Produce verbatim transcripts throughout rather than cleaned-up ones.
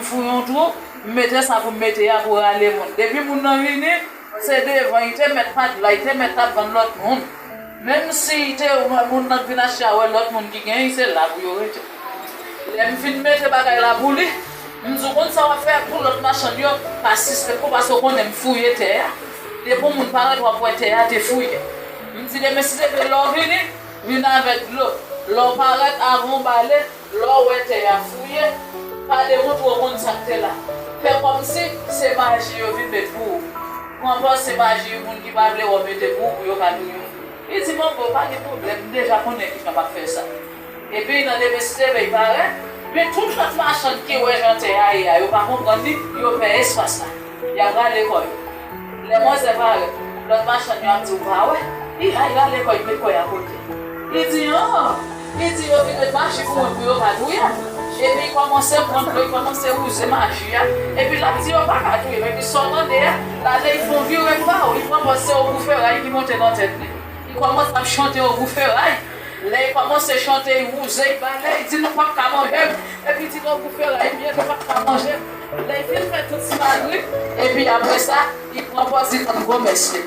fouye yon twou, m mete sa pou m mete a pou rale moun. Depi moun nan vini, se devan, li te mèt pa t la, li te mèt ap vann lòt moun. Menm si li te, moun nan k vin achte a wè lòt moun ki genyen, se la pou yo rete. Lè m fin mete bagay la pou li, m di, "Ou konn sa w ap fè pou lòt machann yo pa sispann, pou paske w konnen m fouye tè a. Depi yon moun parèt, w ap wè tè a te fouye." M di, "Demen si se vre, lè w vini, vin avèk dlo. Lè w parèt, avan w bale, lè w wè tè a fouye, pa demontre w konn sa k te la. Fè kòmsi se maji yo vin met pou ou. Pran pòz se maji yon moun ki pa vle wè w mete pou ou, pou yo ka touye w." Li di, "Manbo, pa gen pwoblèm, m deja konnen kijan m ap fè sa." Epi nan demen si se vre, li parèt, men tout lòt machann ki wè jan tè a ye a, yo pa konprann li, yo pè espas la. Y ap rale kò yo. Lè manzè parèt, lòt machann yo ap di, "Ou pa wè?" Li ay rale kò, li met kò y akote. Li di, "An!" Li di, "Yo vin met maji pou mwen pou yo pa touye m." Epi li kòmanse pran dlo, li kòmanse wouze maji a. Epi l ap di, "Yo pa ka touye m." Epi sa w tande a, l ale, li fè yon vire pa w, li pran pòz se ogou feray ki monte nan tèt li. Li kòmanse ap chante ogou feray. Lè li kòmanse chante, li wouze, li bale, li di, "Nou p ap ka manje m." Epi li di, "Ogou feray m ye, nou p ap ka manje m." Lè li fin fè tout ti magri, epi apre sa, li pran pòz li tann gwomès li.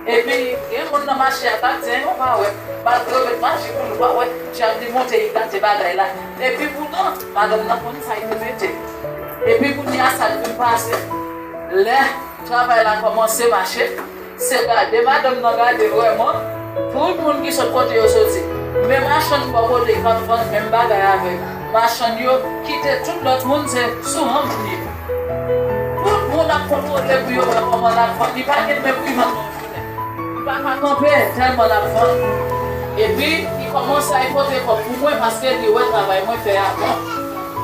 Epi, gen moun nan mache a k ap di, "An, ou pa wè, malgre yo met maji pou li, ou pa wè, jan li monte, li gate bagay la." Epi poutan, madanm nan konn sa li te mete. Epi kounye a, sa k vin pase, lè travay la kòmanse mache, se gade madanm nan gade vrèman, tout moun ki sot kote yo soti. Men machann bò kote k ap vann menm bagay avè l. Machann yo kite tout lòt moun, se sou ranp li ye. Tout moun ap kontwole pou yo wè kòman l ap vann. Li pa gen menm pou li vann nan yon jounen. Li pa ka kanpe tèlman l ap vann. Epi, li kòmanse al pote kòb pou mwen paske li wè travay mwen fè a bon.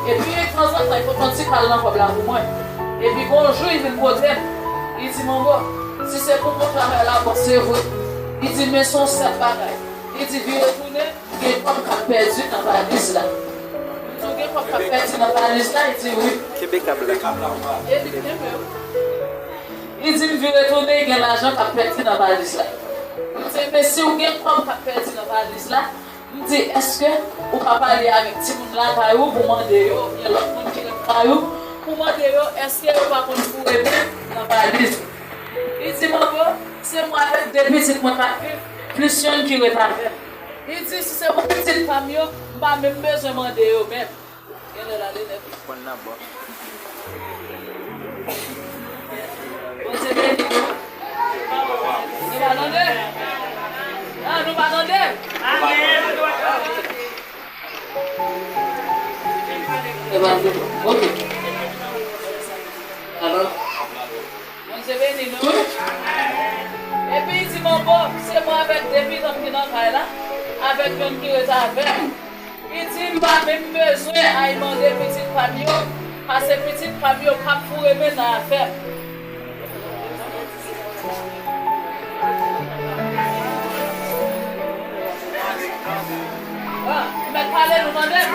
Epi, tanzantan, li pote yon ti kal nan kòb la pou mwen. Epi, gon jou, li vin kote m. Li di, "Manbo, si se pou bon travay la, bon, se vre." Li di, "Men se yon sèl bagay." Li di, "Vire tounen, gen kòb k ap pèdi nan valiz la." M di, "Ou gen kòb k ap pèdi nan valiz la?" Li di, "Wi." Kenbe kab la. E li kenbe wi. Li di m vire tounen, gen lajan k ap pèdi nan valiz la. M di, "Men si w gen kòb k ap pèdi nan valiz la, m di, èske ou pa pale avèk timoun lakay ou pou mande yo, oubyen lòt moun ki ret lakay ou, pou mande yo, èske yo pa konn foure men nan valiz ou?" Li di, "Manbo, se mwen avèk de pitit mwen k ap viv, plis yonn ki ret avè m." Li di, "Si se pou pitit pa m yo, m pa menm bezwen mande yo menm." Genlè l ale nèt wi. Pran nan bò. Bondye beni nou. Nou pa tande? Ah, nou pa tande? Amèn. E pa tande. Ok. Alò. Bondye beni nou. Epi li di, "Manbo, se mwen avèk de pitit ki nan kay la, avèk yonn ki ret avè m." Li di, "M pa menm bezwen al mande pitit pa m yo, paske pitit pa m yo p ap foure men nan afè m." Ah, m mèt pale, nou tande m?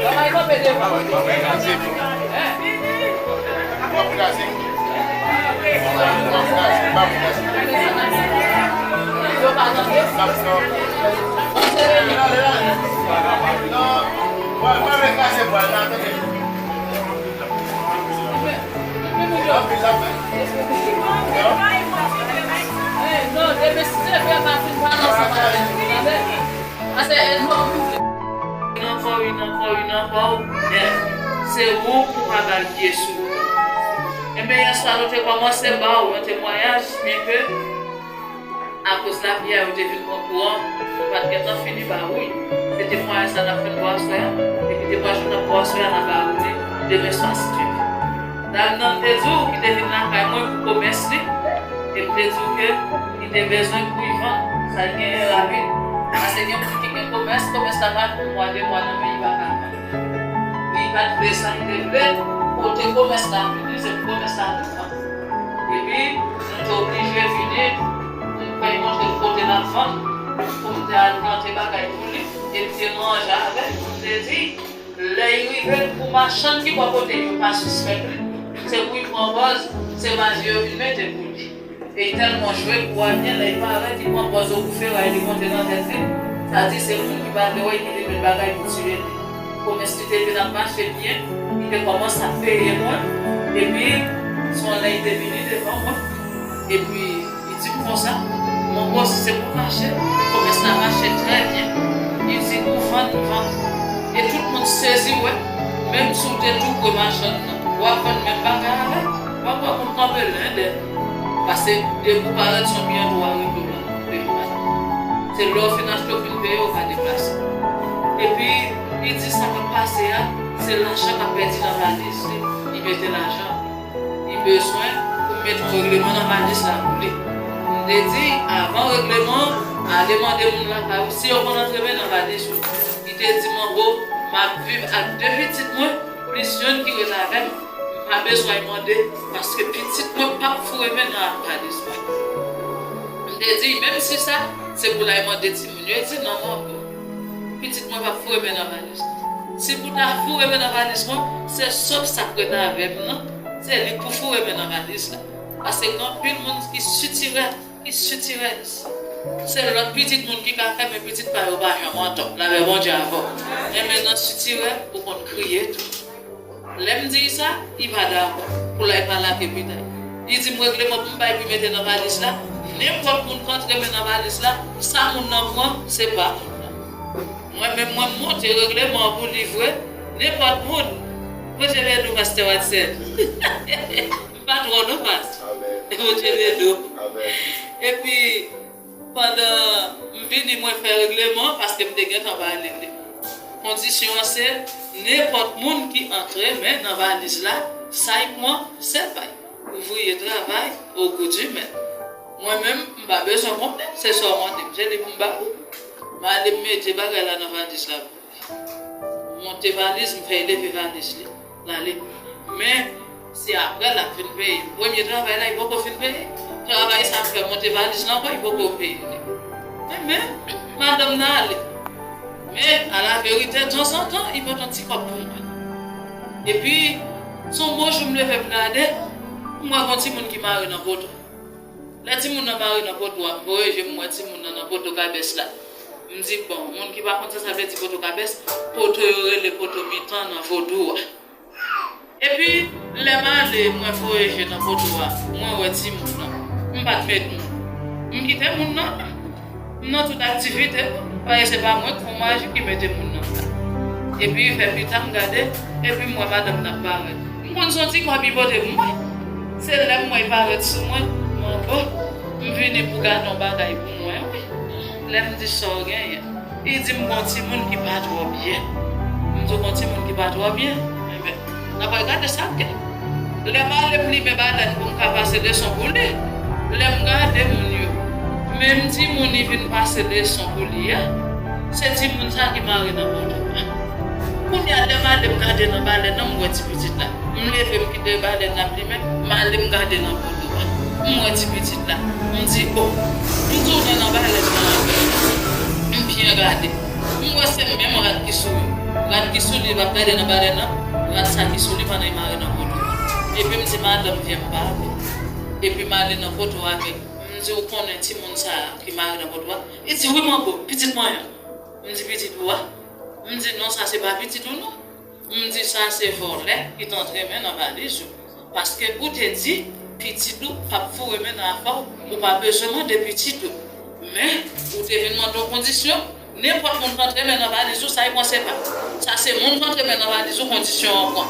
Bagay kanpe devan. Hein? Yo pa tande m? Vin ankò, vin ankò, vin ankò, nèf. Se ou pou pa ba l pye sou. Enben, yèswa, nou te kòmanse ba w yon temwayaj, byen ke akoz lapli a, yo te vin pran kouran, nou pa t gentan fini ba ou l. Se temwayaj sa n ap fè n ba w aswè a, epi temwayaj nou t ap ba w aswè a, n a ba ou li demen swa si Dye vle. Dam nan te di w ki te vin lakay mwen pou komès li, e m te di w ke li te bezwen pou li vann sa l genyen rapid. Paske gen moun ki gen komès, komès la pa fè yon mwa, de mwa nan men li pa ka vann. Li pa t vle sa, li te vle kote komès la fini, se pou komès la vin vann. Epi, nou te oblije vini pou m fè l montre l kote l ap vann, pou m te al plante bagay pou li, e m te ranje avè l, pou m te di, lè l rive, pou machann ki bò kote l yo pa sispèk li, se pou l pran pòz, se maji yo vin mete pou li. E li tèlman jwe kou a byen, lè l parèt, li pran pòz ogou feray, li monte nan tèt li. Sa di se moun ki pa vle wè l ki vin met bagay pou tiye li. Komès li te vin ap mache byen, li Li te kòmanse ap peye mwen, epi se yon lè li te vini devan mwen, epi li di m konsa, "Mon bòs, se pou mache, komès la mache trè byen." Li di, "Ou vann, m vann." E tout moun sezi wè, menm si w te tou pre machann nan, w ap vann menm bagay avè l, w ap wè moun kanpe lendè. Paske depi w parèt, se yon biyè tou w a regle w la. Se lè w fin achte, w fin peye, w ka deplase. Epi, li di sa k ap pase a, se lajan k ap pèdi nan valiz li. Li mete lajan. Li bezwen pou m mete yon regleman nan valiz la pou li. M te di, avan regleman, ale mande moun lakay ou si yo konn antre men nan valiz ou. Li te di, "Manbo, m ap viv ak de pitit mwen, plis yonn ki ret avè m. M pa bezwen mande, paske pitit mwen p ap foure men nan valiz mwen." M te di, "Menm si sa, se pou l al mande timoun yo." Li di, "Non, manbo, pitit mwen p ap foure men nan valiz mwen. Si pou ta foure men nan valiz mwen, se sòf sa k ret avè m nan, se li k pou foure men nan valiz la." Paske gen anpil moun ki sitirè, ki sitirè. Se lòt pitit moun ki ka fè, men pitit pa yo pa janm antòp. Lapè Bondye avè w. Enben nan sitirè, ou konn kriye tou. Lè m di l sa, li pa dakò. Pou l al pale ak epi tay. Li di m regleman pou m bay pou mete nan valiz la. Nenpòt moun k antre men nan valiz la, sa moun nan pran, se pa moun nan. Mwen menm, mwen monte regleman an pou li vre. Nenpòt moun. Bondye beni w, pastè Watson. M pa twò non, pastè. Bondye beni w. Epi, pandan m vini, mwen fè regleman, paske m te gentan pale li. Kondisyon an se, nenpòt moun ki antre men nan valiz la, sa y pran, se pa y. Ouvriye travay, au goût du maître. Mwen menm, m pa bezwen konnen, se sa w mande m, se li pou m ba ou. M ale m mete bagay la nan valiz la. M monte valiz, m fè l leve valiz li. L ale. Men, se apre l ap vin peye. Premye travay la, li poko fin peye. Travay sa m fè, monte valiz la ankò, li poko peye li. Men, men, madanm nan ale. Men, alaverite, tanzantan, li pote yon ti kòb pou mwen. Epi, se yon bon jou m leve m gade, m wè gon timoun ki mare nan poto. Lè timoun nan mare nan poto a, m voye je m, m wè timoun nan nan poto kabès la. M di, "Bon, moun ki pa konn sa sa vle di poto kabès, poto yo rele poto mitan nan vodou a." Epi, lè m ale, mwen voye je nan poto a, mwen wè timoun nan. M pa t met moun. M kite moun nan. M nan tout aktivite, paske se pa mwen k fè maji ki mete moun nan la. Epi, fè pita m gade, epi m wè madanm nan ap parèt. M konn se yon ti kòb li pote pou mwen. Se lè m wè l parèt sou mwen, m anba, m vini pou gade yon bagay pou mwen, wi. Lè m di sa w genyen, li di m gon timoun ki pa twò byen. M di w gon timoun ki pa twò byen. Enben, n ap al gade sa k gen. Lè m ale m limen balèn pou m ka pase leson pou li. Lè m gade moun yo, menm timoun li vin pase leson pou li a, se timoun sa ki mare nan poto a. Kounye a, lè m ale m gade nan balèn nan, m wè ti pitit la. M leve m kite balèn nan ap limen, m ale m gade nan poto a. M wè ti pitit la. M di, "O, m tounen nan balèn nan ankò." M byen gade. M wè se menm rad ki sou yo. Rad ki sou li, m ap gade nan balèn nan. Rad sa ki sou li pandan li mare nan poto a. Epi m di, "Madanm, vyen m pale." Epi m ale nan poto avèk. M di, "Ou konnen timoun sa a ki mare nan poto a?" Li di, "Wi, manbo, pitit mwen an." M di, "Pitit ou a?" M di, "Non, sa se pa pitit ou non." M di, "Sa se vòlè ki t antre men nan valiz ou. Paske ou te di, pitit ou p ap foure men nan afè w, ou pa bezwen mande pitit ou. Men, ou te vin mande yon kondisyon, nenpòt moun k antre men nan valiz ou, sa y pran se pa. Sa se moun k antre men nan valiz ou, kondisyon an pran."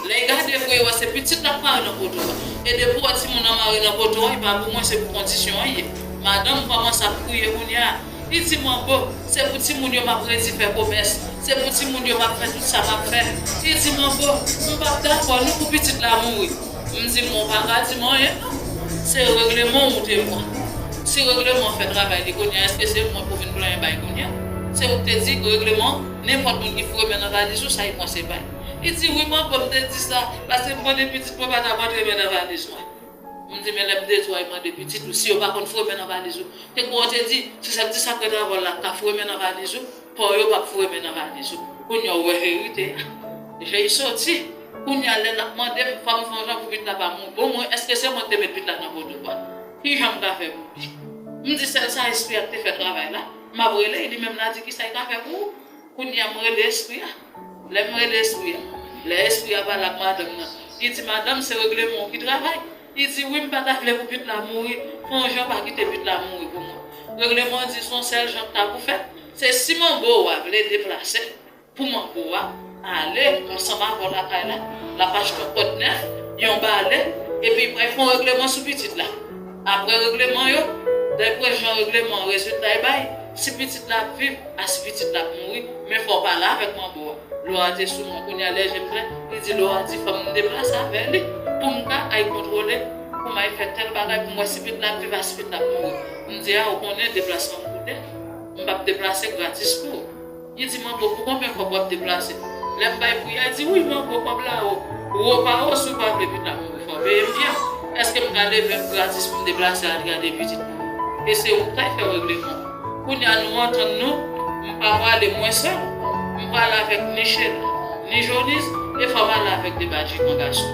Lè y gade vre, y wè se pitit la k mare nan poto a. E depi w wè timoun nan mare nan poto a, e pa pou mwen, se pou kondisyon an ye. Madanm kòmanse ap kriye kounye a. Li di, "Manbo, se pou timoun yo m ap redi fè komès. Se pou timoun yo m ap fè tout sa m ap fè." Li di, "Manbo, m p ap dakò non pou pitit la mouri." M di, "Mwen pa ka di m anyen non. Se regleman w ou te pran. Si regleman an fè travay li kounye a, èske se mwen pou vin plenyen bay kounye a? Se ou k te di regleman, nenpòt moun ki foure men nan valiz ou, sa y pran se pa y." Li di, "Wi, manbo, m te di sa, paske m konnen pitit mwen pa t ap antre men nan valiz mwen." M di, "Men lè m te di w al mande pitit ou si yo pa konn foure men nan valiz ou. Te kwè w te di, se sèl ti sa k ret avè w la k ka foure men nan valiz ou, pa w yo p ap foure men nan valiz ou." Kounye a w wè verite a. Je y soti. Kounye a lè l ap mande m, fò m fè yon jan pou pitit la pa mouri. Bon, mwen, èske se mwen k te met pitit la nan poto a? Ki jan m ka fè pou li? M di, "Sèl sa espri a k te fè travay la, m ap rele l, li menm l a di ki sa l ka fè pou ou." Kounye a m rele espri a. Lè m rele espri a, Lè espri a pale ak madanm nan, li di, "Madanm, se regleman w ki travay." Li di, "Wi, m pa ta vle pou pitit la mouri. Fè yon jan pa kite pitit la mouri pou mwen." Regleman di, "Se yon sèl jan k ta pou fèt. Se si manbo w a vle deplase pou manbo w a ale ansanm avè w lakay la, l ap achte yon pòt nèf, yon bale, epi l pral fè yon regleman sou pitit la." Apre regleman yo, dapre jan regleman an, rezilta l bay, si pitit la ap viv, a si pitit la ap mouri, men fò w pale avèk manbo a. Lwa a te sou mwen, kounye a lè je m klè, li di lwa a di fò m deplase avè li pou m ka al kontwole, pou m al fè tèl bagay, pou m wè si pitit la ap viv, a si pitit la ap mouri. M di a, ou konnen deplasman m koute, m p ap deplase gratis pou ou. Li di, "Manbo, pou konbyen kòb w ap deplase?" Lè m bay pri a, li di, "Wi, manbo, kòb la wo. Wo pa wo, si w pa vle pitit la mouri, fò w peye m byen. Èske m ka leve m gratis pou m deplase al gade pitit mwen?" E se ou k ta fè regleman. Kounye a nou antann nou, m pa prale mwen sèl. M prale avèk ni Chela, ni Jonis, e fò m ale avèk de badjikan gason.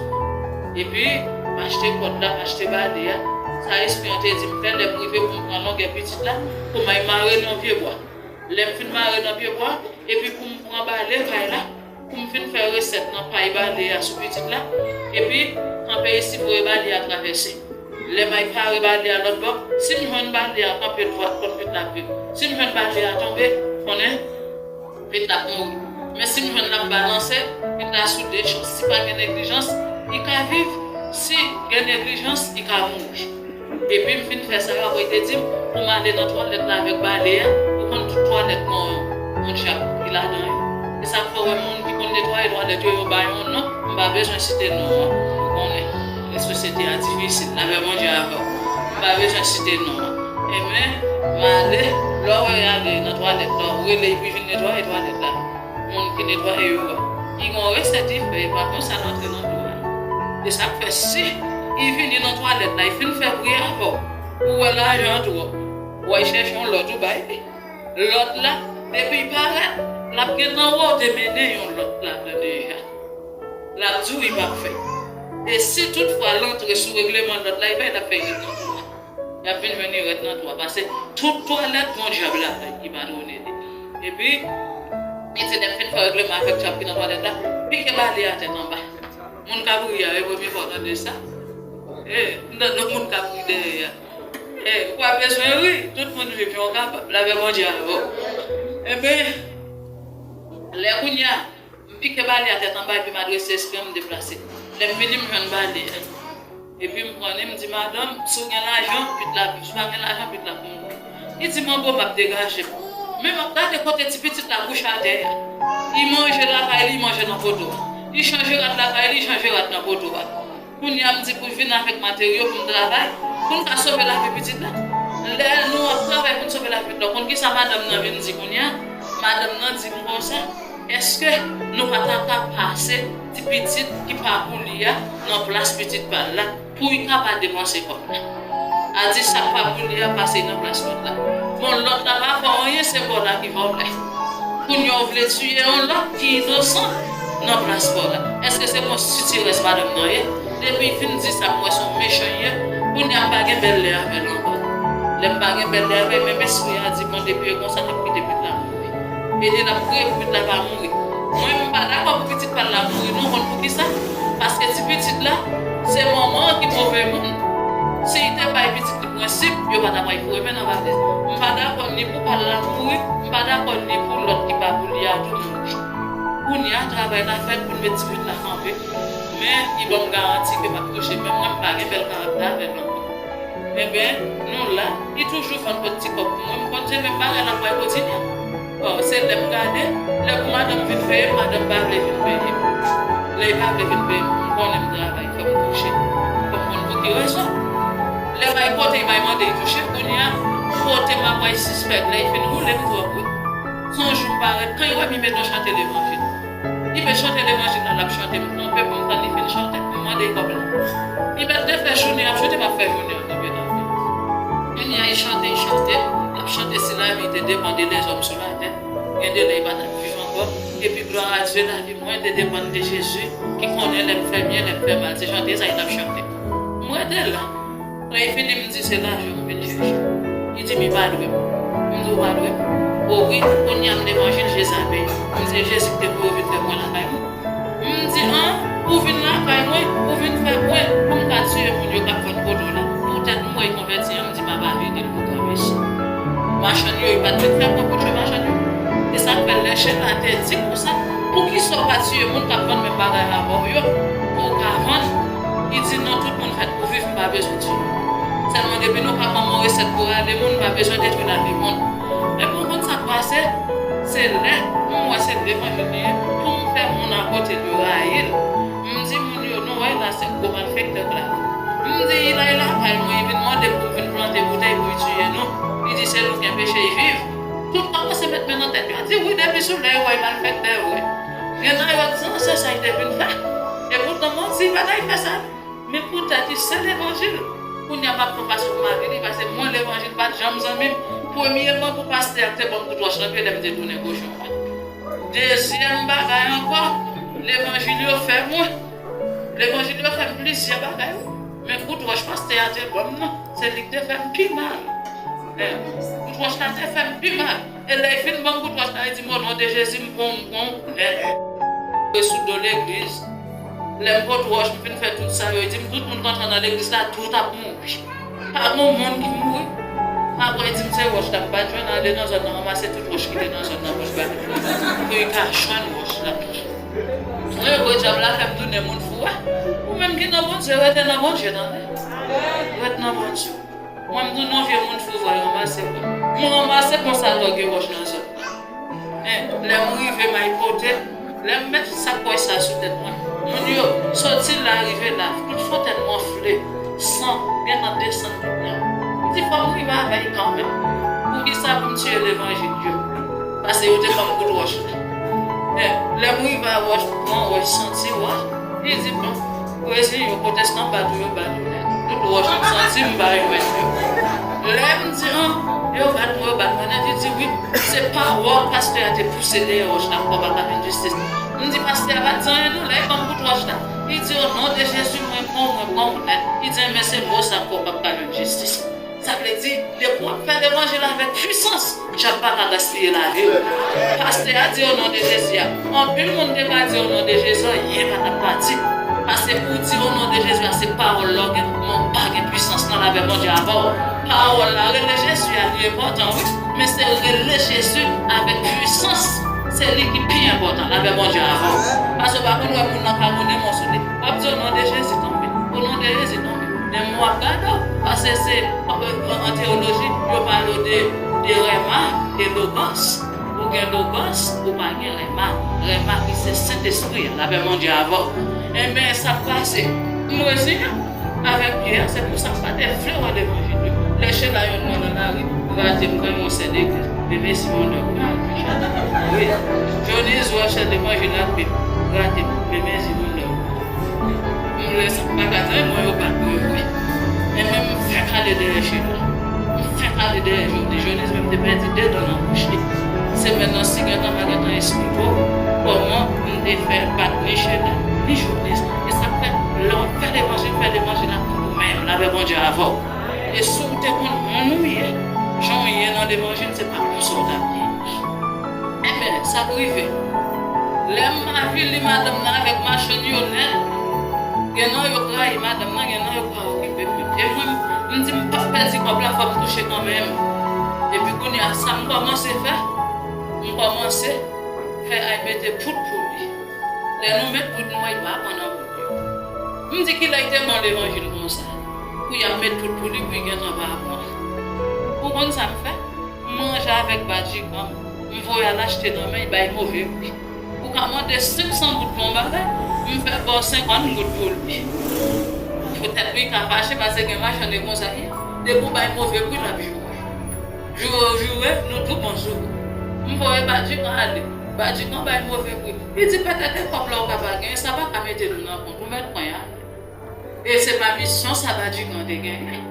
Epi, m achte kòd la, m achte bale a. Sa espri an te di m fè, lè m rive pou m pran longè pitit la, pou m al mare l nan pye bwa. Lè m fin mare nan pye bwa, epi pou m pran bale pay la, pou m fin fè resèt nan pay bale a sou pitit la, epi kanpe isi voye bale a travèse. Lè m al pare bale a lòt bò, si m jwenn bale a kanpe dwat, konnen pitit la ap viv. Si m jwenn bale a tonbe, konnen pitit la ap mouri. Men si m jwenn l ap balanse, pitit la sou de chans. Si pa gen neglijans, li ka viv. Si gen neglijans, li ka mouri. Epi m fin fè sa yo, apre l te di m pou m ale nan twalèt la avèk bale a, ou konn tout twalèt nan yon djab ki ladan yo. E sa k fè w wè moun ki konn netwaye twalèt yo, yo ba yo yon non, m pa bezwen site non an, ou konnen. E sosyete a difisil, lapè Bondye avè w. M pa bezwen site non an. Enben, m ale, lè w wè y ale nan twalèt la, ou rele epi vin netwaye twalèt la. Moun ki netwaye yo a, li gen yon resèt li fè, e pa konsa l antre nan dlo a. E sa k fè si li vini nan twalèt la, li fin fè bri avè w, ou wè lajan an twòp, w al chèche yon lòt ou bay li. Lòt la, depi l parèt, l ap gentan wè w te mennen yon lòt ladan deja. L ap di w li p ap fè. E si toutfwa l antre sou regleman lòt la, li bay, l ap fè ret nan dlo a. Y ap vin jwenn li rèd nan twalèt, paske tout twalèt gon djab ladan l ki patwone li. Epi, li di lè m fin fè regleman avèk djab ki nan twalèt la, pike bale a tèt anba. Moun k ap ri a, e premye fwa w tande sa? E, m tande yon moun k ap ri dèyè a. E, ou pa bezwen ri, tout moun viv jan w kapab, lapè Bondye avè w. Enben, lè kounye a, m pike bale a tèt anba epi m adrese espri an, m deplase. Lè m vini, m jwenn bale a. Epi m pran li, m di, "Madanm, si w gen lajan, pitit la ap viv. Si w pa gen lajan, pitit la ap mouri." Li di, "Manbo, m ap degaje m." Men m ap gade kote ti pitit la kouche atè a. Li manje lakay li, li manje nan poto a. Li chanje rad lakay li, li chanje rad nan poto a. Kounye a, m di pou l vin avèk materyo pou m travay, pou n ka sove lavi pitit la. Lè nou ap travay pou n sove lavi pitit la, ou konn kisa madanm nan vin di kounye a? Madanm nan di m konsa, "Èske nou pa ta ka pase ti pitit ki pa pou li a nan plas pitit pa l la pou l ka pa depanse kòb la?" A di sa k pa pou li a pase nan plas lòt la. Bon, lòt la pa fè w anyen, se pa w la ki vòlè. Kounye a w vle tiye yon lòt ki inosan nan plas pa w la. Èske se yon sitirès madanm nan ye? Depi l fin di sa, m wè se yon mechan l ye. Kounye a m pa gen bèl lè avè l ankò. Lè m pa gen bèl lè avè l, menm espri a di, "Bon, depi e konsa, n ap kite pitit la mouri." E li l ap priye pou pitit la pa mouri. Mwen, m pa dakò pou pitit pa l la mouri, non, konn poukisa? Paske ti pitit la, se manman an ki move moun. Si l te bay pitit li prensip, yo pa ta pral foure men nan valiz. M pa dakò ni pou pa l la mouri, m pa dakò ni pou lòt ki pa pou li a tou mouri. Kounye a, travay la fèt pou n met ti pitit la kanpe. Men, li ban m garanti ke m ap touche. Men mwen, m pa gen bèl karaktè avè l ankò. Enben, nou la, li toujou fann pot ti kòb pou mwen. M konn se menm bagay la m pral kontinye. Bon, se lè m gade, lè pou madanm vin peye m, madanm pa vle vin peye m. Lè li pa vle vin peye m, m konnen m travay, fò m touche. Fò m konn pou ki rezon. Lè m al kote, m al mande li touche, kounye a, kote m ap al sispèk, lè li fin woule m twòp wi. Se yon jou m parèt, kan li wè m, li met yon chante levanjil. Li met chante levanjil la, l ap chante, m kanpe pou m tann li fin chante, pou m mande l kòb la. Li mèt te fè jounen ap chante, m ap fè jounen an kanpe nan vi. Kounye a, li chante, li chante, l ap chante si lavi te depann de lèzòm sou latè, gen de lè li pa t ap viv ankò. Epi glwa a Dye, lavi mwen te depann de Jezi, ki konnen lè m fè byen, lè m fè mal. Se chante sa li t ap chante. M rete la. Lè li fini, m di, "Se lajan m vin chèche." Li di m, "Li pa dwe m." M di, "Ou pa dwe m?" "O wi, kounye a m levanjil, Jezi a peye." M di, "E Jezi ki te pou yo vin fè mwen lakay mwen?" M di, An, ou vin lakay mwen, ou vin fè mwen, pou m ka tiye moun yo k ap vann poto la. Poutèt m wè y konvèti an, m di m ap avili l pou granmesi. Machann yo, yo pa t vin fè pwopotje machann yo. Se sa k fè lè Chela te di konsa, poukisa w pa tiye moun k ap vann menm bagay avè w yo, pou w ka vann? Li di, non, tout moun fèt pou viv, m pa bezwen tiye. Sèlman depi nou ka ban m yon resèt pou rale moun, m pa bezwen detwi lavi moun. Epi w konn sa k pase? Se lè m wè se levanjil li ye, pou m fè moun akote l yo rayi l. M di moun yo, nou wè la se gwo malfektè k la. M di, li la, li lakay mwen, li vin mande pou m vin plante boutèy pou l tiye nou. Li di se nou ki anpeche l viv. Tout kòmanse met men nan tèt yo. Di wi, depi sou lè yo wè malfektè yo ye. Gen nan yo di, se sa li te vin fè. E poutan manti, li pa t al fè sa. Men poutèt li se levanjil. Kounye a m ap pran fason pou m avili, paske mwen levanjil pa t janm zanmi m. Premye bambou pastè a te ban m kout wòch nan pye lè m te tounen kochon an. Dezyèm bagay ankò, levanjil yo fè mwen. Levanjil yo fè m plizyè bagay, wi. Men kout wòch pastè a te ban m nan, se li k te fè m pi mal. Kout wòch la te fè m pi mal. E lè l fin ban m kout wòch la, li di m, o non de Jezi, m pran w, m pran w nèt. Mwen sou do legliz. Lè m pot wòch, m fin fè tout sa, yo di m tout moun k antre nan legliz la, tout ap mouri. Pa gen moun ki mouri. Apre, li di m se wòch la, m pa t jwenn ale nan zòn nan, ranmase tout wòch ki te nan zòn nan, bouch ba. Pou li ka jwenn wòch la. Mwen, gwo dyab la fè m tounen moun fou, wè. Ou menm ki nan Bondye, rete nan Bondye, tande. Rete nan Bondye. Mwen, m tounen yon vye moun fou, vwa ranmase mwen. M ranmase konsa, lò gen wòch nan zòn. Lè m rive, m al pote, lè m met sakòch sa sou tèt mwen. Moun yo, soti la, rive la, tout fòtèt m anfle, san, gentan desann tout la. M di, fò m rive avè l kanmenm. Poukisa pou m tiye levanjil yo? Paske yo te ban m kout wòch la. Lè m rive a wòch, m pran wòch, santi wòch. Li di, bon, Rezil yo, pwotestan bat ou, yo bat ou nèt. Tout wòch m santi m pa jwenn yo. Lè m di an, yo bat mwen, yo bat mwen nèt, li di wi, se pawòl pastè a te pouse dèyè wòch la, ankò pa ka jwenn jistis. M di pastè a pa t di anyen non, lè l ban m kout wòch la. Li di o non de Jezi, mwen pran w, mwen pran w nèt. Li di men se mo sa ankò pa ka jwenn jistis. Sa vle di, depi w ap fè levanjil avèk pwisans, dyab pa ka gaspiye lavi w. Pastè a di o non de Jezi a. Anpil moun te ka di o non de Jezi, anyen pa t ap pati. Paske pou w di o non de Jezi a, se pawòl la w gen, men w pa gen pwisans nan, lapè Bondye avè w. Pawòl la, rele Jezi a, li enpòtan, wi. Men se rele Jezi avèk pwisans, se li ki pi enpòtan, lapè Bondye avè w. Paske w pa konn wè moun nan ka mounen men w sou li. W ap di o non de Jezi, tanpri. O non de Jezi, tanpri. Men mwen w ap gade w, paske se, an, an teyoloji, yo pale w de, de rema e logòs. Ou gen logòs, ou pa gen rema. Rema ki se Sentespri a, lapè Bondye avè w. Enben, sa k pase? M reziyen avèk pye a, se pou sa m pa te vle wè levanjil yo. Lè Chela yonn mwen nan lari, rate m, kòm yon sè legliz, men mezi moun lè w. Wi. Joniz wè sè levanjil ap vin, rate m, men mezi moun lè w. M lè sa m pa ka tann mwen yo bat mwen vre. Enben m fè kale dèyè Chela. M fè kale dèyè Joniz. Joniz menm te pèdi de dan nan bouch li. Semèn nan si gentan pa gentan esplike w kòman m te fè bat ni Chela, ni Joniz. E sa k fè lè w ap fè levanjil, fè levanjil ak tout ou menm, lapè Bondye avè w. E si w te konn moun ou ye, jan w ye nan levanjil, se pa konsa w t ap ye. Enben, sa k rive? Lè m avili madanm nan avèk machann yo nèt, gen nan yo k rayi madanm nan, gen nan yo k pa okipe m. E mwen, m di m p ap pèdi kòb la, fò m touche kanmenm. Epi kounye a, sa m kòmanse fè? M kòmanse fè ay mete poud pou li. Lè nou met poud, nou wè l pa pran nan poud yo. M di kilè l te bon levanjil konsa, pou y ap met poud pou li, pou l gentan pa pran. Ou konn sa m fè? M ranje avèk Badjikan, m voye al achte nan men l, bay move pri. Ou ka mande senk san goud pou yon bagay, m fè ba w senkant goud pou li. Poutèt li ka fache, paske gen machann e konsa l ye. Depi w bay move pri, l ap joure. Joure w joure, nou tou bon joure. M voye Badjikan ale. Badjikan bay move pri. Li di petèt e kòb la ou ka pa genyen, sa pa ka mete nou nan kont, ou mèt pran y ale. E se pa misyon sa Badjikan te genyen.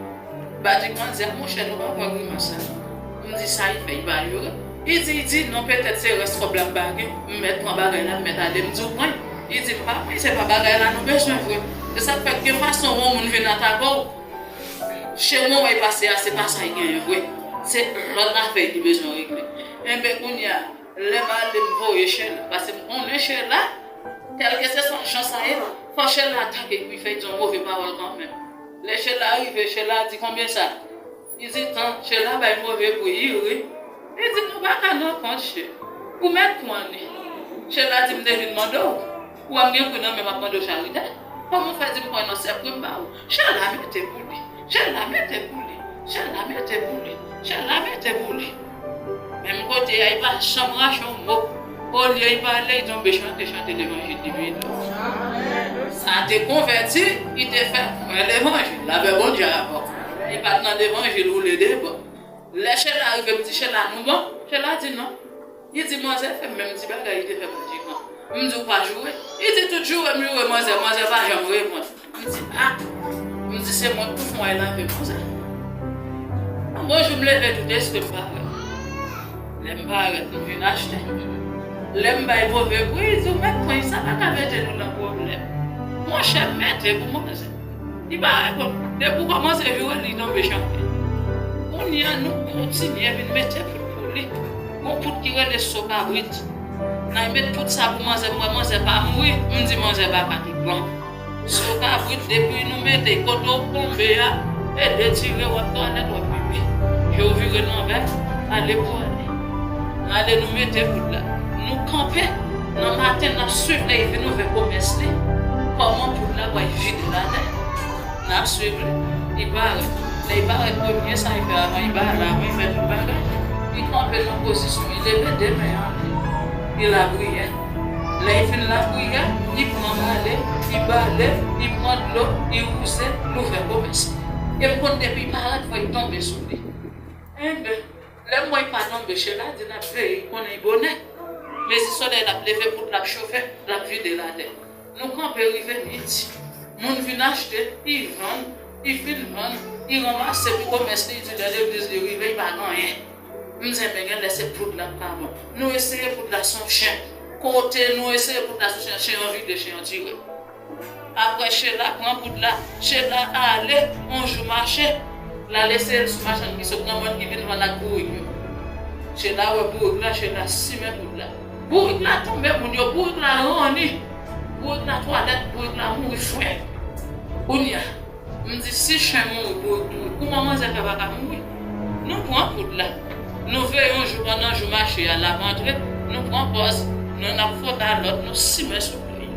Badjikan di, a monchè, nou pa pran grimas sa. M di, sa l fè, li pa joure? Li di, li di, non, petèt se rès kòb la m pa gen. M mèt pran bagay la, m mèt ale, m di w pran l. Li di, m pa pran l, se pa bagay la nou bezwen vre. Se sa k fè gen fason yon moun vin atake w. Chemo w pase a, se pa sa l genyen vre. Se lòt afè li bezwen regle. Enben, kounye a, lè m ale, m voye Chela, paske m konnen Chela, Kèlkeswa jan sa ye, fò Chela atake pou l fè di yon move pawòl kanmenm. Lè Chela rive, Chela di, "Konbyen sa?" Li di, "Tan." Chela bay move bri, li ri. Li di, "Nou pa ka nan kont, che. Ou mèt pran li." Chela di, "M te vin mande w. Ou wè m gen pri nan men m, m ap mande w charite. Kòman w fè di m pran nan se pri m ba ou?" Chela mete pou li. Chela mete pou li. Chela mete pou li. Chela mete pou li. Menm kote a, li pa janm rache yon mo. Olye li pale, li tonbe chante, chante levanjil li vini. Sa te konvèti, li te fè kwè levanjil. Lapè Bondye avè w. Li pa t nan levanjil, woule de bò. Lè Chela rive, m di, "Chela, nou bon?" Chela di, "Non." Li di, "Manzè fè m menm ti bagay li te fè m nan Jikan." M di, "Ou pa joure?" Li di, "Tout joure m joure manzè, manzè pa janm reponn." M di, "A." M di, "Se mwen k pou fè yon lave manzè." Yon bon jou m leve tout espre m parèt. Lè m parèt, m vin achte. Lè m bay move bri, li di, "Ou mèt pran, sa pa ka mete nou nan pwoblèm." Monchè, m mete pou manzè. Li pa reponn. Depi w kòmanse joure, li tonbe chante. Kounye a, nou kontinye vin mete poud pou li. Gon poud ki rele so kabrit. N al met poud sa pou manzè, m wè manzè pa mouri. M di manzè pa ka tout bon. So kabrit, depi nou mete kote w tonbe a, e detire, w ap twalèt, w ap pipi. Je w vire nan vè, ale pou ale. Ale, nou mete poud la. Nou kanpe. Nan maten, n ap swiv lè li vin ouvè komès li. Kòman poud la pral vide latè. N ap swiv li. Li parèt. Lè li parèt premye, sa li fè avan, li ba la, men li fè tout bagay. Li kanpe nan pozisyon, li leve de men an. Li lapriyè. Lè li fin lapriyè, li pran bale, li bale, li pran dlo, li wouze, li ouvè komès li. E m konn depi li parèt, fò li tonbe sou li. Enben, lè m wè li pa tonbe, Chela di n ap veye, li konnen li bonè. Mezi solèy la ap leve, poud la ap chofe, l ap vide latè. Nou kanpe rive midi. Moun vin achte, li vann, li fin vann, li ranmase pou komès li, li di lè legliz li rive, li pa gen anyen. M di enben genlè se poud la k pa bon. Nou eseye poud la, se yon chen. Kote nou eseye poud la, se yon chen, chen an vide, chen an tire. Apre Chela pran poud la, Chela ale, yon jou mache, l al eseye l sou machann ki sot nan mòn ki vin vann ak bourik yo. Chela wè bourik la, Chela simen poud la. Bourik la tonbe, moun yo, bourik la ranni. Bourik la twalèt, bourik la mouri fre. Kounye a, m di, "Si chen mouri, bourik mouri, kouman manzè fè pa ka mouri?" Nou pran poud la. Nou veye yon jou pandan jou mache a, l ap antre, nou pran pòz, nou, n ap fwote alòt, nou simen sou pye.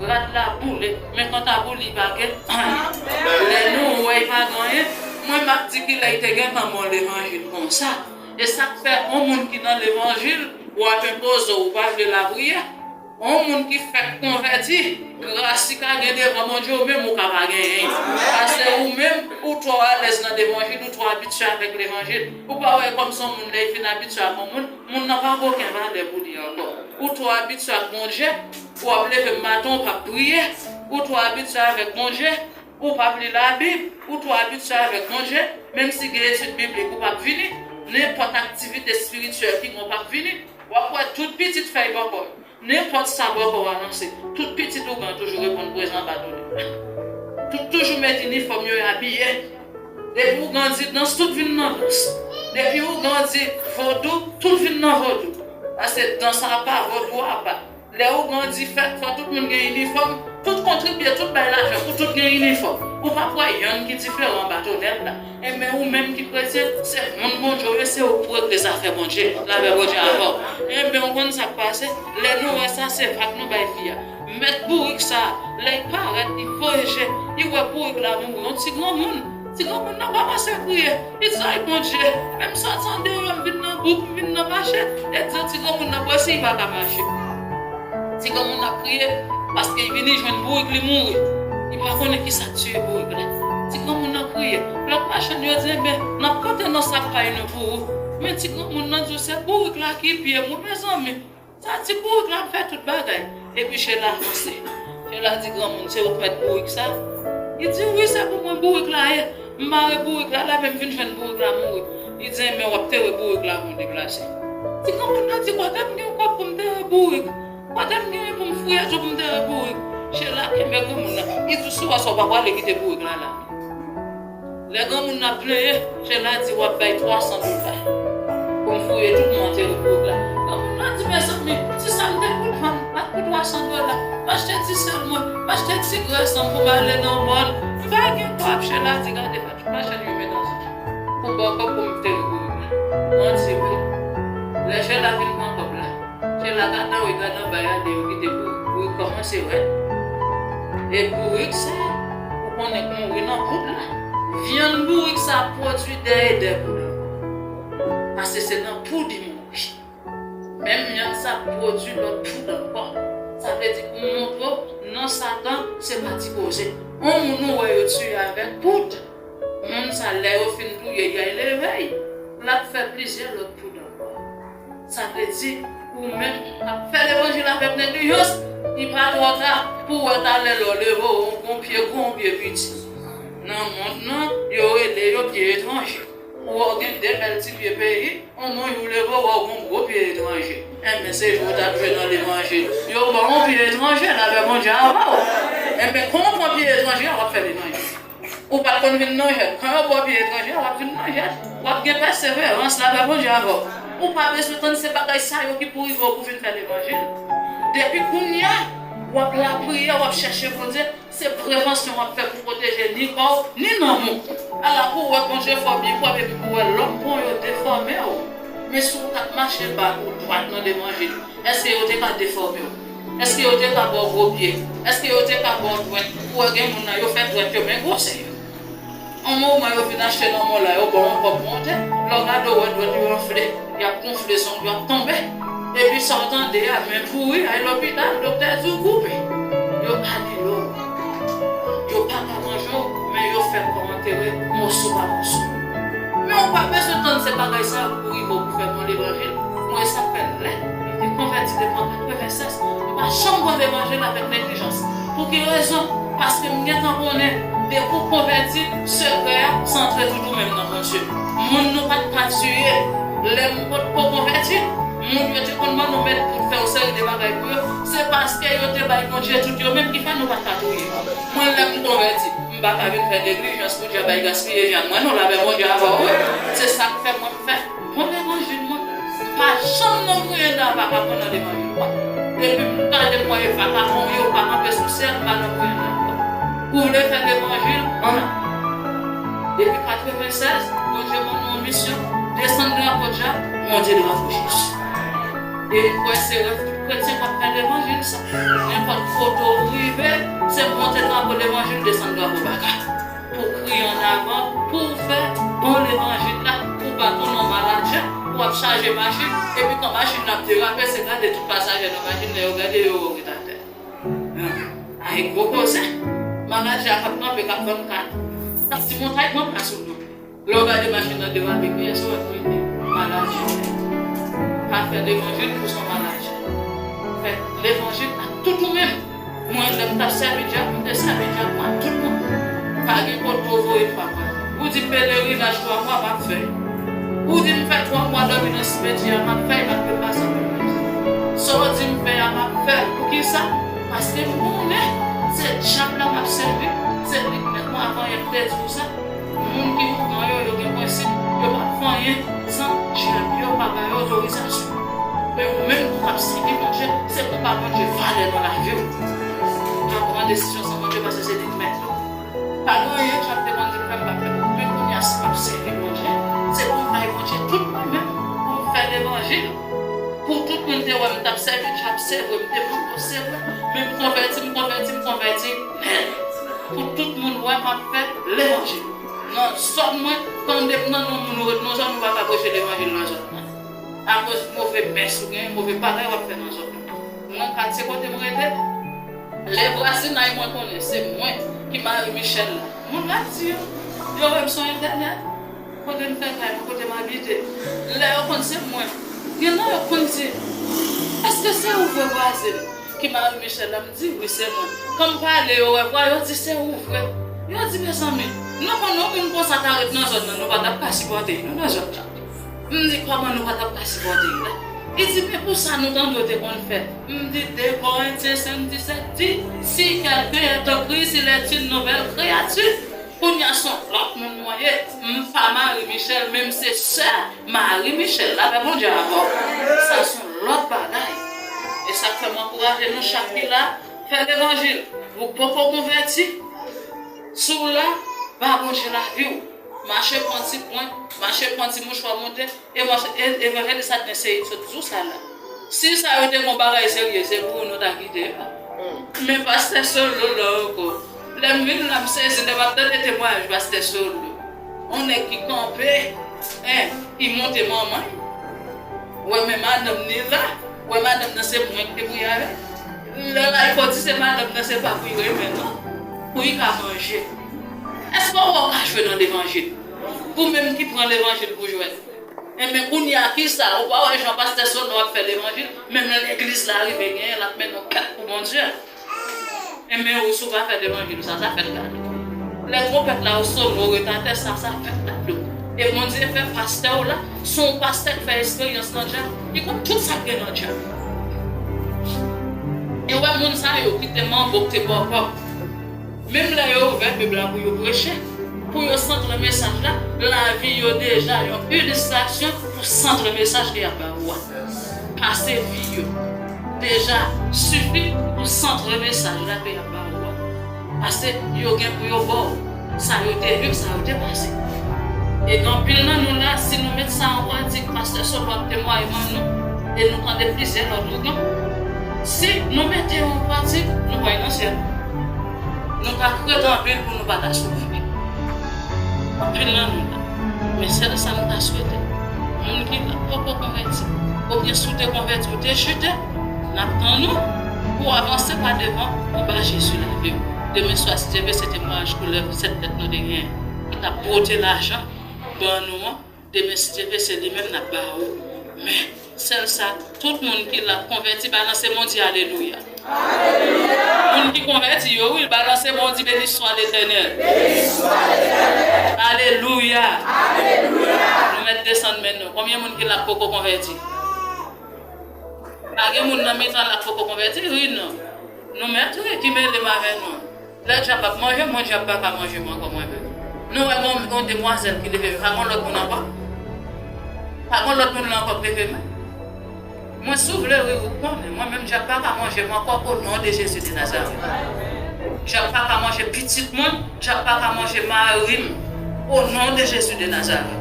Rad la boule, men kanta pou li pa gen anyen. Lè nou wè li pa gen anyen, mwen m ap di kilè li te gentan bon levanjil konsa. E sa k fè yon moun ki nan levanjil, w ap enpoze w, ou pa vle lapriyè. Yon moun ki fèk konvèti, gras li ka gen devan Bondye, ou menm ou ka pa genyen. Paske ou menm, ou twò alèz nan levanjil, ou twò abitye avèk levanjil. Ou pa wè kòmsi yon moun lè li fin abitye ak yon moun, moun nan pa gen okenn valè pou li ankò. Ou twò abitye ak Bondye, w ap leve maten, ou p ap priye, ou twò abitye avèk Bondye, ou p ap li Labib, ou twò abitye avèk Bondye, menm si gen etid biblik, ou p ap vini, nenpòt aktivite espirityèl ki gen, ou p ap vini, w ap wè tout pitit fèy bòkò yo. Nenpòt sa bòkò a lanse, tout pitit ougan toujou reponn prezan anba tonèl. Tout toujou met inifòm yo, abiye. Depi ougan di dans, tout vin nan dans. Depi ougan di vodou, tout vin nan vodou. Paske dans apa, vodou apa. Lè ougan di fèt, fò tout moun gen inifòm, tout kontribye, tout bay lajan pou tout gen inifòm. Ou p ap wè yonn ki diferan anba tonèl la. Enben, ou menm ki kretyen, se moun Bondye w ye, se ou k pou regle zafè Bondye, lapè Bondye avè w. Enben, ou konn sa k pase? Lè nou wè sa, se vag nou bay fi a. Mèt bourik sa, lè l parèt, li voye je, li wè bourik la mouri, yon ti granmoun. Ti granmoun nan kòmanse kriye. Li di, "Ay, Bondye, men m sot andeyo, m vin nan bouk, m vin nan mache." E di ti granmoun nan, bon, si li pa ka mache. Ti granmoun nan ap kriye, paske li vini jwenn bourik li mouri. Li pa konnen ki sa k tiye bourik la. Ti granmoun nan kriye. Lòt machann yo di, "Enben, n ap pote nan sak pay nou pou ou." Men ti granmoun nan di, "Se bourik la ki pye m wi, mezanmi. Sa ti bourik la ap fè tout bagay." Epi Chela avanse. Chela di, "Granmoun, se ou k mèt bourik sa?" Li di, "Wi, se pou mwen bourik la ye. M mare bourik la, la, men m vin jwenn bourik la mouri." Li di, "Enben, w ap tere bourik la pou m deplase." Ti granmoun nan di, "Kote m gen kòb pou m tere bourik? Kote m genyen pou m fouye tou pou m tere bourik?" Chela kenbe granmoun nan. Li di, "Si w wè sa, w pa prale kite bourik la la." Lè granmoun nan ap plenyen, Chela di, "W ap bay twa san dola pou m fouye tou pou m antere bourik la." Granmoun nan di, "Mezanmi, ti sa m te kout vann ak kout San dola, m achte ti sèl mwen, m achte ti grenn san pou m ale nan mòn. M pa gen kòb, Chela di gade fè tout machann yo met ansanm pou m ba w kòb pou m te repozan. Manti vre. Lè Chela vin pran kòb la, Chela gade anwo, gade anba, gade yo kite bourik, bourik kòmanse rèd. E bourik sa, ou konnen konn ri nan poud la. Vyann bourik sa pwodui dèyè dè poud ankò. Paske se nan poud li mouri. Menm vyann sa pwodui lòt poud ankò. Sa vle di pou m montre w, non Satan, se pa ti koze. On moun ou wè yo tiye avèk poud. Moun sa, lè yo fin touye, y al leve l. L ap fè plizyè lòt poud ankò. Sa vle di, ou menm k ap fè levanjil avèk neglijans, li pa twò ta pou w wè talè lè w leve w, yon pye gwo, yon pye piti. Nan mond nan, yo rele yo pye etranje. Ou wè w gen de bèl ti pye peyi, yon bon jou w leve w, w wè w gen yon gwo pye etranje. Enben, se jou w t ap jwe nan levanjil. Yo ba w yon pye etranje, lapè Bondye avè w. Enben, kon w pran pye etranje a, w ap fè levanjil. Ou pa t konn vin nan jèn. Kan yo ba w pye etranje a, w ap vin nan jèn. W ap gen pèseverans, lapè Bondye avè w. Ou pa bezwen tann se bagay sa yo ki pou rive w pou w vin fè levanjil. Depi kounye a, w ap lapriyè, w ap chèche Bondye, se prevansyon w ap fè pou pwoteje ni kò w, ni nanm ou. Ala pou w wè Bondye fè w byen pwòp epi pou w wè lòm pran w yo defòme w. Men si w t ap mache ba ou dwat nan levanjil, èske yo te ka defòme w? Èske yo te ka ba w gwo pye? Èske yo te ka ba w dwèt? Ou wè gen moun nan yo fè dwèt yo men gwosè yo. On moman yo vin achte nan mòl la, yo ba w yon kòb monte. Lè w gade w wè dwèt yo anfle, y ap gonfle, zong yo ap tonbe. Epi sa w tande a, men pouri, al lopital, doktè di w koupe. Yo anile w. Yo pa ka manje w, men yo fè kò w antere moso pa moso. Men ou pa bezwen tann se bagay sa yo pou rive w pou fè bon levanjil. Mwen sa fè lè m te konvèti depi an katrevennsèz, m pa janm pran levanjil avèk neglijans. Pou ki rezon? Paske m gentan konnen, depi w konvèti, sekrè a, se antre tout ou menm nan Bondye. Moun nou pa t ka tiye. Lè m potko konvèti, moun yo te konn ban nou mèt pou fè yon seri de bagay pou yo. Se paske yo te bay Bondye tout yo menm ki fè nou pa t ka touye. Mwen, lè m konvèti, m pa ka vin fè neglijans pou djab al gaspiye vyann mwen non, lapè Bondye avè w wi. Se sa k fè mwen m fè bon levanjil mwen. M pa janm nan grenn apa pa pran nan levanjil mwen. Depi m gade m wè e vakabon yo pa kanpe sou syèl, m pa nan grenn apa. Ou vle fè levanjil, ann ale. Depi katrevennsèz, Bondye ban nou yon misyon, desann drapo djab, monte drapo Jezi. E m kwè se rèv tout kretyen k ap fè levanjil sa. Nenpòt kote w rive, se monte drapo levanjil, desann drapo baka. Pou w kriye annavan, pou w fè bon levanjil la, pou w pa tounen yon maladjè, pou w ap chaje machin, epi kan machin nan ap derape, se gade tout pasaje nan machin nan, yo gade yo wè w ret atè. Ay, gwo koze. Maladjè a k ap kanpe, k ap vann kat. K ap di montay pran plas ou non. Lè w gade machin nan derape, kiyès ou wè k rete? Maladjè. Pa fè levanjil pou son maladjè. Fè levanjil ak tout ou menm. Mwen, lè m t ap sèvi dyab, m te sèvi dyab mwen ak tout mwen. Pa gen kote w voye m pa pral. Ou di m pelerinaj twa mwa, m ap fè. Ou di m fè twa mwa dòmi nan simetyè a, m ap fè, m ap fè pa san pwoblèm. Sa w di m fè a, m ap fè. Poukisa? Paske m konnen se dyab la m ap sèvi, se li k mèt mwen avan yè m te di w sa. Moun ki ougan yo, yo gen prensip, yo p ap fè anyen san dyab yo pa ba yo otorizasyon. Men ou menm ki ap sèvi Bondye, se pou w ba Bondye valè nan lavi w. Pa pran desizyon san Bondye, paske se li k mèt yo. Pa gen anyen dyab te konn di m fè m pa fè. Men kounye a, si m ap sèvi Bondye, se pou m bay Bondye tout mwen menm, pou m fè levanjil. Pou tout moun te wè m t ap sèvi dyab, se vre, m te poko, se vre. Men m konvèti, m konvèti, m konvèti nèt. Pou tout moun wè m ap fè levanjil. Nan zòn mwen, tande m nan non moun ou ret nan zòn, ou pa ka preche levanjil nan zòn nan. Akoz move mès ou gen, move bagay w ap fè nan zòn nan. Nan katye kote m rete, lè vwazinay mwen konnen se mwen ki mari Michèl la, moun la di yo, yo wè m sou entènèt. Kote m fè kay mwen, kote m abite. Lè yo konn se mwen, gen nan yo konn di, èske se ou vre vwazen ki mari Michèl la? M di, wi, se mwen. Kan m pale, yo wè vwa, yo di, se ou vre. Yo di, mezanmi, nou konn yon moun konsa ta ret nan zòn nan, nou pa t ap ka sipòte l, non, nan zòn nan. M di, kòman nou pa t ap ka sipòte l la? Li di, men pou sa nou tande w te konn fè. M di, de Korentyen senk disèt di, si quelqu'un est en Christ, il est une nouvelle créature. Kounye a se yon lòt moun mwen ye. M pa Marie Michel, men m se sè Marie Michel. Lapè Bondye avè w. Sa se yon lòt bagay. E sa k fè m ankouraje nou chak ki la, fè levanjil. Ou poko konvèti, si w la, ba Bondye lavi w. Mache pran ti pwen, mache pran ti mouchwa monte, e mache, e, evanjelis Adventist sot di w sa la. Si sa yo te gon bagay serye, se pou nou ta kite yo. Men pastè Solo la ankò. Lè m vin la, m sezi lè m ap tande temwayaj pastè Solo. On nèg ki kanpe, en, ki monte manman l. Wè men madanm ni la, wè madanm nan se mwen ki te pou y avè. Lè la, fò di se madanm nan se pa pou y renmen non, pou y ka manje. Èske w wè w ka jwe nan levanjil? Ou menm ki pran levanjil pou jwèt. Enben, kounye a, kisa? Ou pa wè jan pastè Solo ap fè levanjil? Menm lè legliz la rive genyen, l ap mennen yon kèk pou Bondye. Enben, ou si w pa fè levanjil, sa, sa fèt gade. Lè twonpèt la yo sone, ou ret atè, sa, sa fèt gade. E Bondye fè pastè w la, se yon pastè k fè esperyans nan djab. Li konn tout sa k gen nan djab. E wè moun sa yo ki te manbo, ki te bòkò. Menm lè yo ouvè Bib la pou yo preche, pou yo sant nan mesaj la, lavi yo deja yon ilistrasyon pou sant nan mesaj ke y ap ba ou a. Pase vi yo deja sifi pou sant nan mesaj la ke y ap ba ou a. Pase yo gen pou yo ba w sa yo te viv, sa yo te pase. E gen anpil nan nou la, si nou met sa an pratik, pastè Solo ap temwaye ban nou, e nou tande plizyè lòt ougan, si nou mete yo an pratik, nou pral nan syèl. Nou ka regrèt anpil pou nou pa ta soufri. Anpil nan nou la. Men sèl sa m ta swete, moun ki la poko konvèti, oubyen si w te konvèti, ou te chite, n ap tann ou pou w avanse pa devan, pou w ba Jezi lavi w. Demen swa, si Dye vle, se temwayaj koulèv sèt tèt nou te genyen, ki t ap bwote lajan ban nou an. Demen, si Dye vle, se li menm n ap ba ou. Men, sèl sa, tout moun ki la k konvèti, balanse Bondye, alelouya. Moun ki konvèti yo, wi, balanse Bondye, béni soit l'Éternel. Alelouya. Nou mèt desann men nou. Konbyen moun ki la k poko konvèti? Pa gen moun nan mitan la k poko konvèti, wi, non. Nou mèt, wi, ki mele m avè nou. Lè djab ap manje mwen, djab pa ka manje mwen ankò mwen menm. Nou wè gon, gon demwazèl ki leve men, pa gon lòt moun ankò? Pa gon lòt moun la ankò k leve men? Mwen, si w vle ri, ou konnen, mwen menm, djab pa ka manje mwen ankò, o non de Jezi de Nazarèt. Djab pa ka manje pitit mwen, djab pa ka manje mari m, o non de Jezi de Nazarèt.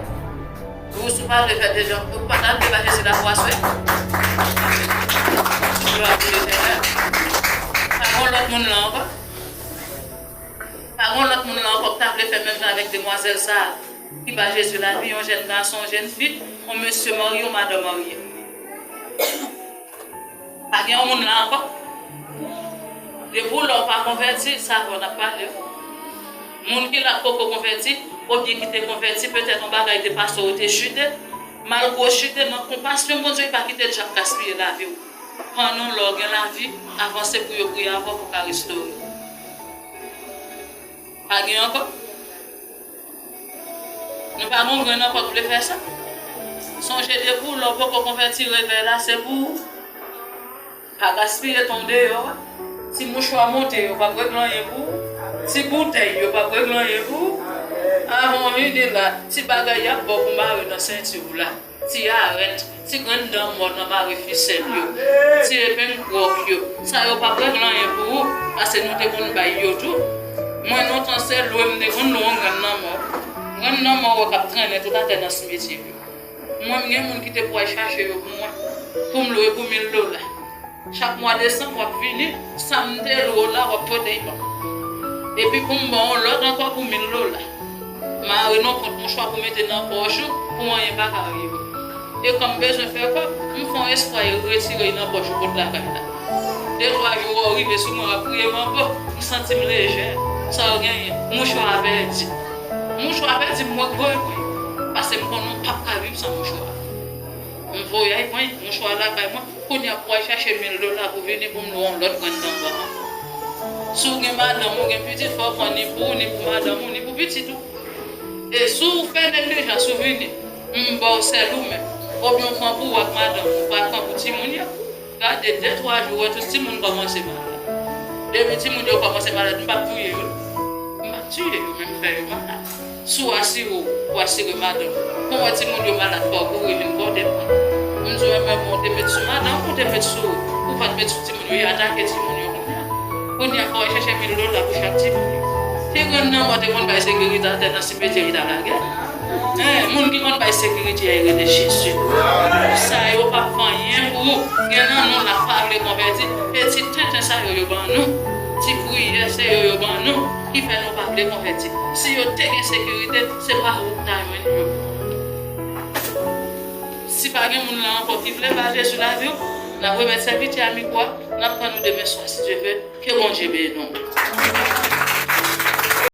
Ou si w pa vle fè de jan, ou pa ta vle ba Jezi lakwa, swe. Glwa pou Letènèl. Pa gon lòt moun la ankò? Pa gon lòt moun la ankò ki ta vle fè menm jan avèk demwazèl sa a, ki ba Jezi lavi, yon jèn gason, yon jèn fi, yon mesye marye, yon madanm marye? Pa gen yon moun la ankò? Depi w la w pa konvèti, sa vre w n ap pale. Moun ki la k poko konvèti, oubyen ki te konvèti, petèt yon bagay te pase w, ou te chite. Malgre w chite, nan konpasyon Bondye, li pa kite djab gaspiye lavi w. Pandan w la w gen lavi, avanse pou yo priye avè w pou w ka restore. Pa gen ankò? Nou pa gon grenn ankò k vle fè sa? Sonje depi w la w poko konvèti, revèy la se pou ou. Pa gaspiye tan w deyò a. Ti mouchwa monte yo p ap regle anyen pou ou. Ti boutèy yo p ap regle anyen pou ou. Avan w vini la, ti bagay y ap ba w pou mare nan senti w la. Ti arèt, ti grenn dan mò nan mare fisèl yo, ti epenn kwòk yo, sa yo p ap regle anyen pou ou, paske nou te konn bay yo tou. Mwen, lontan, se lwe m te konn lwe yon grenn nan mò. Grenn nan mò w wè k ap trennen tout atè nan simetyè yo. Mwen, m gen moun ki te pou al chache yo pou mwen, pou m lwe pou mil dola. Chak mwa desanm w ap vini, sa m te lwe w la, w ap pote l ban m. Epi pou m ba w yon lòt ankò pou mil dola. Mare nan kont mouchwa pou mete nan pòch ou, pou anyen pa ka rive w. E kan m bezwen fè kòb, m fè yon espwa e retire l nan pòch ou kot lakay la. De twa jou w rive sou mwen, w ap kriye m ankò, m santi m lejè. Sa w genyen? Mouchwa a pèdi. Mouchwa a pèdi, m wè k voye pran l. Paske m konnen w p ap ka viv san mouchwa a. M voye al pran mouchwa lakay mwen. Kounye a pou w al chache mil dola pou vini pou m lwe yon lòt grenn dan ban. Si w gen madanm ou gen pitit, fò w pran ni pou ou, ni pou madanm ou, ni pou pitit ou. E si w fè neglijans, ou vini, m ba w sèl ou menm. Oubyen w pran pou ou ak madanm ou, pa pran pou timoun yo. Gade, de twa jou, w wè tout timoun kòmanse malad. Depi timoun yo kòmanse malad, m p ap touye yo. M p ap tiye yo, men m fè yo malad. Si w asire w, ou asire madanm ou. Kon w wè timoun yo malad, fò w kouri vin pote l. M di w, enben, bon, ou te met sou madanm ou, ou te met sou ou. Ou Fò n met sou timoun yo, yo atake timoun yo kounye a. Kounye a, fò yo chèche mil dola pou chak timoun yo. Ti grann nan mò te konn bay sekirite atè nan simetyè, li t ap lage. Hein, moun ki konn bay sekirite a, yo rele Jezi. Sa yo p ap fè anyen pou ou. Gen nan nou la pa vle konvèti. E ti tenten sa yo, yo ban nou. Ti priyè se yo, yo ban nou. Ki fè nou pa vle konvèti. Si yo te gen sekirite, se pa ou k ta jwenn yo. Si pa gen moun la ankò ki vle ba Jezi lavi w, n ap remèt sèvitè a mikwo a, n ap tann ou demen swa, si Dye vle. Ke Bondye beni w.